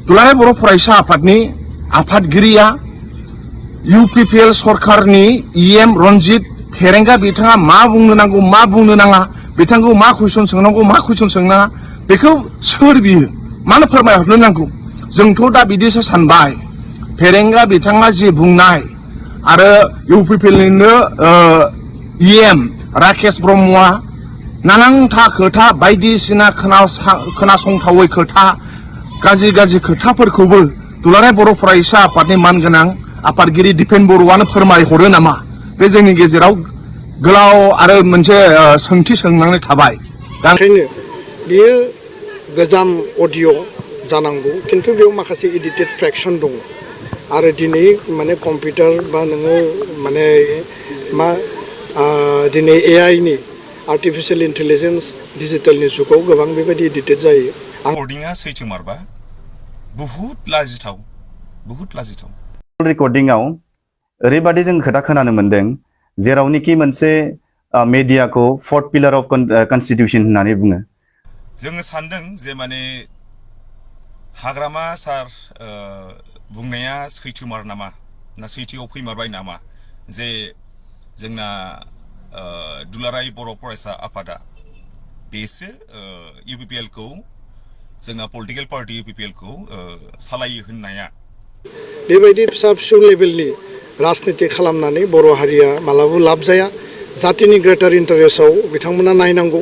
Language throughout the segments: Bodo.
दुलाराय बर' फरायसा आफादनि आफादगिरिया UPPL सरकारनि EM रनजित फेरेंगा बिथाङा मा बुंनो नांगौ मा बुंनो नाङा बिथांखौ मा कुइसन सोंनांगौ मा कुइसन सोंनाङा बेखौ सोर बियो मानो फोरमायहरनो नांगौ जोंथ' दा बिदिसो सानबाय फेरेंगा बिथाङा जि बुंनाय आरो UPPLनिनो EM राकेश ब्रह्मआ नानांथा खोथा बायदिसिना खोनासंथावै खोथा गाज्रि खोथाफोरखौबो दुलाराय बर' फरायसा आफादनि मानगोनां आफादगिरि दिपेन बर'आनो फोरमायहरो नामा बे जोंनि गेजेराव गोलाव आरो मोनसे सोंथि सोंनानै थाबाय ओंखायनो बेयो गोजाम अडिअ जानांगौ खिन्थु बेयाव माखासे एडिटेड फ्रेक्सन दङ आरो दिनै माने कम्पिउटार बा नोङो माने मा दिनै AI नि आर्टिफिशियेल इन्टेलिजेन्स डिजिटेलनि जुगाव गोबां बेबायदि एडिटेड जायो रेकर्डिंआ सैथो मारबा बहुत लाजिथाव रेकर्डिंआव ओरैबादि जों खोथा खोनानो मोनदों जेरावनिखि मोनसे मेडियाखौ फोर्थ पिलार अफ कन्स्टिट्यूशन होननानै बुङो जोङो सानदों जे माने हाग्रामा सार बुंनाया सैथोमार नामा ना सैथोआव फैमारबाय नामा जे जोंना दुलाराय बर' फरायसा आफादा बेसो UPPL खौ जोंना पलिटिकल पार्टी UPPL खौ सालायो होननाया बेबायदि फिसा फिसौ लेभेलनि राजनिति खालामनानै बर' हारिया मालाबाबो लाब जाया जातिनि ग्रेटार इन्टारेस्टआव बिथांमोना नायनांगौ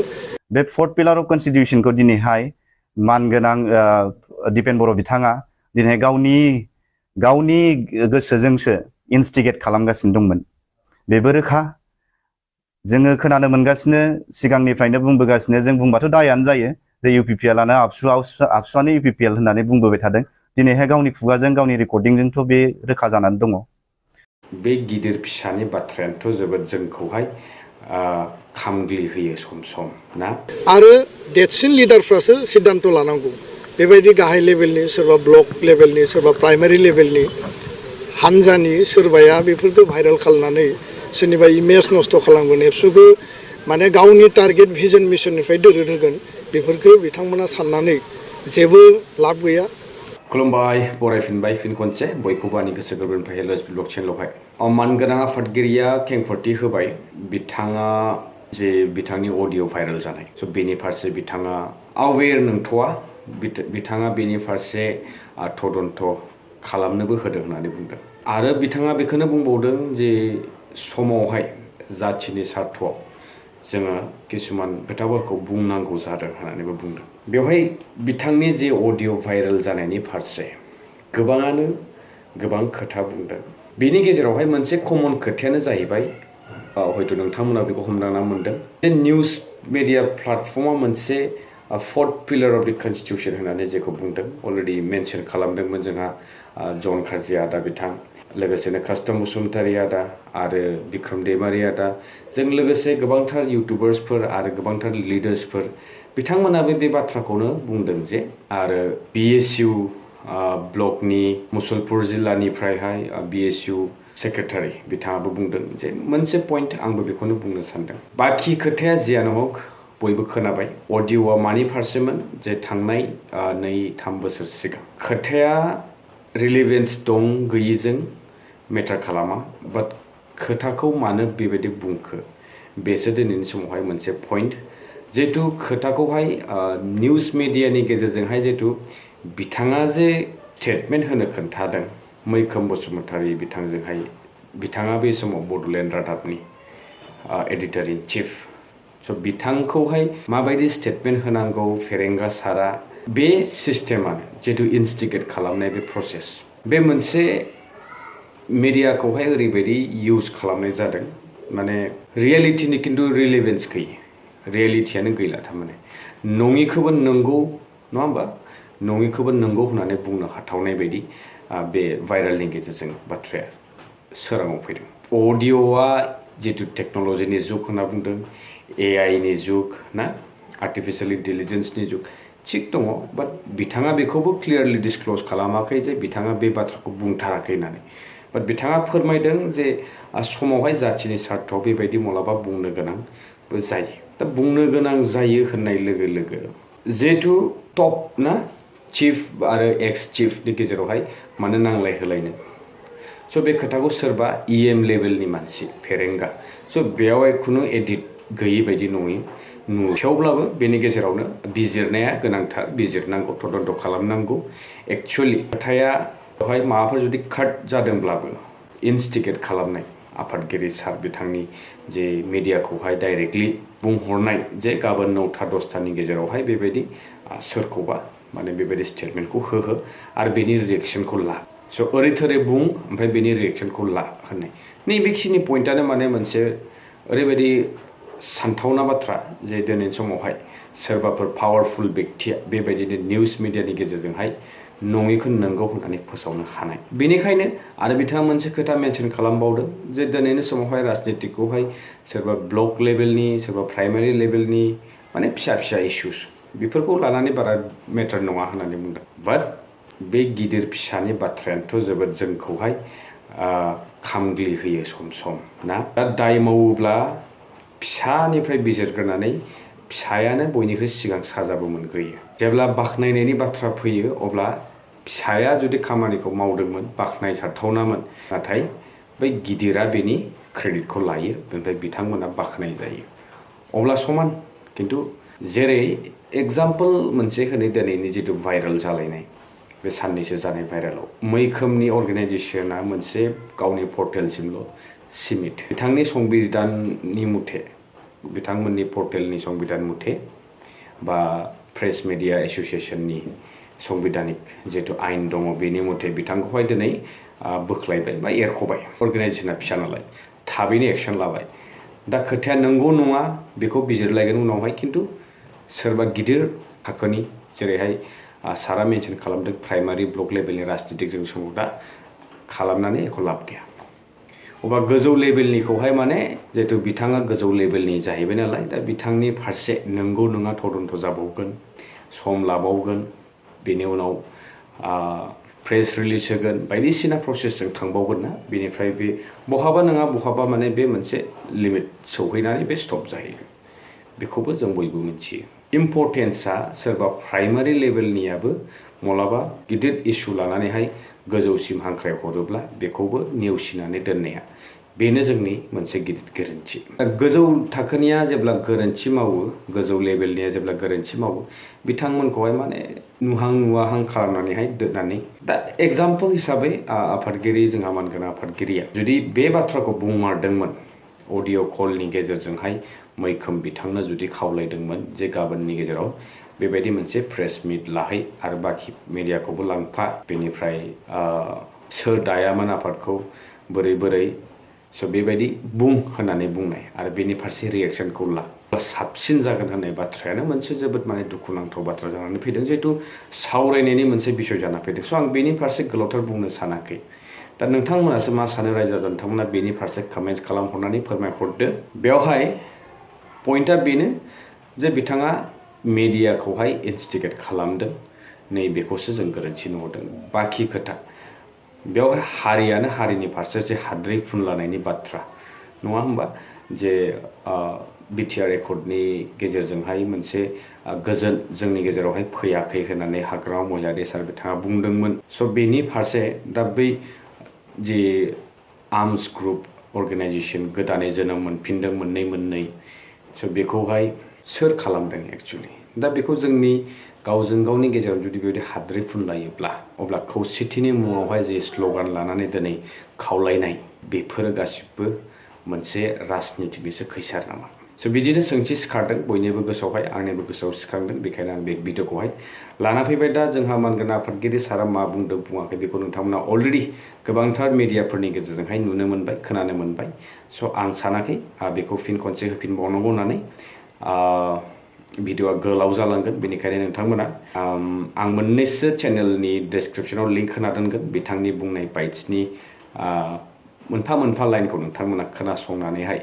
बे फोर्थ पिलार अफ कन्स्टिट्यूशनखौ दिनैहाय मानगोनां दिपेन बर' बिथाङा दिनै गावनि गोसोजोंसो इन्स्टिगेट खालामगासिनो दंमोन बेबो रोखा जोङो खोनानो मोनगासिनो सिगांनिफ्रायनो बुंबोगासिनो जों बुंबाथ' दायानो जायो जे UPPLआनो आबसुआनो UPPL होननानै बुंबोबाय थादों दिनैहाय गावनि खुगाजों गावनि रेकर्डिंजोंथ' बे रोखा जानानै दङ बे गिदिर फिसानि बाथ्रायानोथ' जोबोद जोंखौहाय खामग्लि होयो सम ना आरो देरसिन लिडारफ्रासो सिद्धान्त लानांगौ बेबायदि गाहाय लेभेलनि सोरबा ब्लक लेभेलनि सोरबा प्राइमारि लेभेलनि हानजानि सोरबाया बेफोरखौ भाइरेल खालामनानै सोरनिबा इमेज नस्थ' खालामगोन एबसुखौ माने गावनि टारगेट भिजन मिशननिफ्राय दोरोद होगोन बेफोरखौ बिथांमोना साननानै जेबो लाब गैया खुलुमबाय बरायफिनबाय फिन खनसे बयखौबो आंनि गोसो गोरबोनिफ्राय हेल' ब्लग चेनेलावहाय मानगोनां आफादगिरिया खेंफोरथि होबाय बिथाङा जे बिथांनि अडिअ भाइरेल जानाय स' बेनि फारसे बिथाङा अवेर नंथ'वा बिथाङा बेनि फारसे तदन्त खालामनोबो होदों होननानै बुंदों आरो बिथाङा बेखौनो बुंबावदों जे समावहाय जाथिनि स्वार्थआव जोङो किसुमान खोथाफोरखौ बुंनांगौ जादों होननानैबो बुंदों बेवहाय बिथांनि जे अडिअ भाइरेल जानायनि फारसे गोबाङानो गोबां खोथा बुंदों बेनि गेजेरावहाय मोनसे कमन खोथायानो जाहैबाय हयथ' नोंथांमोना बेखौ हमदांना मोनदों बे निउज मिडिया प्लेटफर्मा मोनसे फोर्थ पिलार अफ द कन्स्टिट्यूशन होननानै जेखौ बुंदों अलरेडि मेनसन खालामदोंमोन जोंहा नongthargou आदा बिथां लोगोसेनो कास्टम बसुमतारी आदा आरो बिक्रम दैमारी आदा जों लोगोसे गोबांथार इउटुबार्सफोर आरो गोबांथार लिडार्सफोर बिथांमोनाबो बे बाथ्राखौनो बुंदों जे आरो ABSU ब्लकनि मुसलपुर जिल्लानिफ्रायहाय ABSU सेक्रेटारि बिथाङाबो बुंदों जे मोनसे पइन्ट आंबो बेखौनो बुंनो सानदों बाखि खोथाया जियानो हक बयबो खोनाबाय अडिअआ मानि फारसेमोन जे थांनाय 2-3 बोसोर सिगां खोथाया रिलेभेन्स दं गैयिजों मेटार खालामा बाट खोथाखौ मानो बेबायदि बुंखो बेसो दिनैनि समावहाय मोनसे पइन्ट जिहेतु खोथाखौहाय निउज मिडियानि गेजेरजोंहाय जिहेतु बिथाङा जे स्टेटमेन्ट होनो खोन्थादों मैखोम बसुमतारी बिथांजोंहाय बिथाङा बे समाव बड'लेण्ड रादाबनि एडिटर इन चिफ स' बिथांखौहाय माबायदि स्टेटमेन्ट होनांगौ फेरेंगा सारा बे सिस्टेमानो जिहेतु इन्स्टिगेट खालामनाय बे प्रसेस बे मोनसे मिडियाखौहाय ओरैबायदि इउज खालामनाय जादों माने रियेलिटिनि खिन्थु रिलेभेन्स गैयै रियेलिटियानो गैला थारमाने नङिखौबो नंगौ नङा होमबा नङिखौबो नंगौ होननानै बुंनो हाथावनाय बायदि बे भाइरेलनि गेजेरजों बाथ्राया सोराङाव फैदों अडिअआ जितु टेक्न'लजिनि जुग होनना बुंदों AI नि जुग ना आर्टिफिशियेल इन्टेलिजेन्सनि जुग थिग दङ बाट बिथाङा बेखौबो क्लियारलि डिसक्ल'ज खालामाखै जे बिथाङा बे बाथ्राखौ बुंथाराखै होननानै बाट बिथाङा फोरमायदों जे समावहाय जाथिनि स्वार्थआव बेबायदि मालाबा बुंनो गोनांबो जायो दा बुंनो गोनां जायो होननाय लोगो लोगो जिहेतु टप ना चिफ आरो एक्स चिफनि गेजेरावहाय मानो नांलाय होलायनो स' बे खोथाखौ सोरबा EM लेभेलनि मानसि फेरेंगा स' बेयावहाय खुनु एडिट गैयै बायदि नङै थेवब्लाबो बेनि गेजेरावनो बिजिरनाया गोनांथार बिजिरनांगौ तदन्त खालामनांगौ एक्चुअलि खोथाया बेवहाय माबाफोर जुदि काट जादोंब्लाबो इनस्टिगेट खालामनाय आफादगिरि सार बिथांनि जे मिडियाखौहाय डाइरेक्टलि बुंहरनाय जे गाबोन 9टा 10टानि गेजेरावहाय बेबायदि सोरखौबा माने बेबायदि स्टेटमेन्टखौ होहो आरो बेनि रिएक्सनखौ ला स' ओरै थोरै बुं ओमफ्राय बेनि रिएक्सनखौ ला होननाय नैबेखिनि पइन्टआनो माने मोनसे ओरैबायदि सानथावना बाथ्रा जे दिनैनि समावहाय सोरबाफोर पावारफुल बेक्तिया बेबायदिनो निउस मिडियानि गेजेरजोंहाय नङैखौ नंगौ होननानै फोसावनो हानाय बेनिखायनो आरो बिथाङा मोनसे खोथा मेनसन खालामबावदों जे दिनैनि समावहाय राजनितिखौहाय सोरबा ब्लक लेभेलनि सोरबा प्राइमारि लेभेलनि माने फिसा फिसा इस्युस बेफोरखौ लानानै बारा मेटार नङा होननानै बुंदों बाट बे गिदिर फिसानि बाथ्रायानोथ' जोबोद जोंखौहाय खामग्लि होयो सम सम ना दा दाय मावोब्ला फिसानिफ्राय बिजिरग्रोनानै फिसायानो बयनिख्रुइ सिगां साजाबो मोनग्रोयो जेब्ला बाख्नायनायनि बाथ्रा फैयो अब्ला फिसाया जुदि खामानिखौ मावदोंमोन बाख्नायजाथावनामोन नाथाय बै गिदिरा बेनि क्रेडिटखौ लायो बेनिफ्राय बिथांमोना बाख्नाय जायो अब्ला समान खिन्थु जेरै एग्जाम्पल मोनसे होनो दिनैनि जिथु भाइरेल जालायनाय बे साननैसो जानाय भाइरेलाव मैखोमनि अर्गेनाइजेसना मोनसे गावनि पर्टेलसिमल' सिमिट बिथांनि संबिधाननि मथे बिथांमोननि पर्टेलनि संबिधान मथे बा प्रेस मिडिया एस'सिएशननि संबिधानिक जिहेतु आयेन दङ बेनि मथे बिथांखौहाय दिनै बोख्लायबाय बा एरख'बाय अर्गेनाइजेसना फिसा नालाय थाबैनो एक्सन लाबाय दा खोथाया नंगौ नङा बेखौ बिजिरलायगोन उनावहाय खिन्थु सोरबा गिदिर थाखोनि जेरैहाय सारा मेनसन खालामदों प्राइमारि ब्लक लेभेलनि राजनितिक जों समाव दा खालामनानै एख' लाब गैया अब्ला गोजौ लेभेलनिखौहाय माने जिहेतु बिथाङा गोजौ लेभेलनि जाहैबाय नालाय दा बिथांनि फारसे नंगौ नङा तदन्त जाबावगोन सम लाबावगोन बेनि उनाव प्रेस रिलिज होगोन बायदिसिना प्रसेसजों थांबावगोन ना बेनिफ्राय बे बहाबा नङा बहाबा माने बे मोनसे लिमिट सौहैनानै बे स्टप जाहैगोन बेखौबो जों बयबो मिथियो इम्पर्टेन्सआ सोरबा प्राइमारि लेभेलनियाबो मालाबा गिदिर इस्यु लानानैहाय गोजौसिम हांख्रायहरोब्ला बेखौबो नेवसिनानै दोननाया बेनो जोंनि मोनसे गिदिर गोरोन्थि गोजौ थाखोनिया जेब्ला गोरोन्थि मावो गोजौ लेभेलनिया जेब्ला गोरोन्थि मावो बिथांमोनखौहाय माने नुहां नुवाहां खालामनानैहाय दोननानै दा एग्जाम्पल हिसाबै आफादगिरि जोंहा मानगोनां आफादगिरिया जुदि बे बाथ्राखौ बुंमारदोंमोन अडिअ कलनि गेजेरजोंहाय मैखोम बिथांनो जुदि खावलायदोंमोन जे गाबोननि गेजेराव बेबायदि मोनसे प्रेस मिट लाहै आरो बाखि मिडियाखौबो लांफा बेनिफ्राय सोर दायामोन आफादखौ बोरै बोरै स' बेबायदि बुं होननानै बुंनाय आरो बेनि फारसे रिएक्सनखौ ला साबसिन जागोन होननाय बाथ्रायानो मोनसे जोबोद माने दुखुनांथाव बाथ्रा जानानै फैदों जिहेतु सावरायनायनि मोनसे बिसय जाना फैदों स' आं बेनि फारसे गोलावथार बुंनो सानाखै दा नोंथांमोनासो मा सानो रायजो राजा नोंथांमोना बेनि फारसे कमेन्ट्स खालामहरनानै फोरमायहरदो बेवहाय पइन्टआ बेनो जे बिथाङा मेडियाखौहाय इनस्टिगेट खालामदों नैबेखौसो जों गोरोन्थि नुहरदों बाखि खोथा बेवहाय हारियानो हारिनि फारसे जे हाद्रि फुनलानायनि बाथ्रा नङा होमबा जे बिटिआर एकर्डनि गेजेरजोंहाय मोनसे गोजोन जोंनि गेजेरावहाय फैयाखै होननानै हाग्रामा महिलारि सार बिथाङा बुंदोंमोन स' बेनि फारसे दा बै जे आर्मस ग्रुप अर्गेनाइजेसन गोदानै जोनोम मोनफिनदों मोननै स' बेखौहाय सोर खालामदों एक्चुअलि दा बेखौ जोंनि गावजों गावनि गेजेराव जुदि बेबायदि हाद्रि फुनलायोब्ला अब्ला खौसेथिनि मुङावहाय जे स्ल'गान लानानै दिनै खावलायनाय बेफोरो गासिबो मोनसे राजनितिनिसो खैसार नामा स' बिदिनो सोंथि सिखारदों बयनिबो गोसोआवहाय आंनिबो गोसोआव सिखांदों बेखायनो आं बे भिडिअखौहाय लाना फैबाय दा जोंहा मानगोनां आफादगिरि सारा मा बुंदों बुङाखै बेखौ नोंथांमोना अलरेडि गोबांथार मिडियाफोरनि गेजेरजोंहाय नुनो मोनबाय खोनानो मोनबाय स' आं सानाखै बेखौ फिन खनसे होफिनबावनांगौ होननानै भिडिअआ गोलाव जालांगोन बेनिखायनो नोंथांमोना आं मोननैसो चेनेलनि डिसक्रिपसनाव लिंक होना दोनगोन बिथांनि बुंनाय बाइट्सनि मोनफा मोनफा लाइनखौ नोंथांमोना खोनासंनानैहाय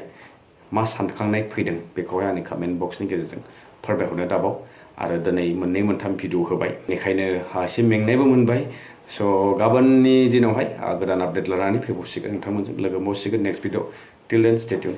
मा सानखांनाय फैदों बेखौहाय आंनि कमेन्ट बक्सनि गेजेरजों फोरमायहरनो दाबाव आरो दिनै मोननै मोनथाम भिडिअ होबाय बेनिखायनो एसे मेंनायबो मोनबाय स' गाबोननि दिनावहाय गोदान आपडेट लानानै फैबावसिगोन नोंथांमोनजों लोगो मोनबावसिगोन नेक्स्ट भिडिअ टिल देन स्टे टिउन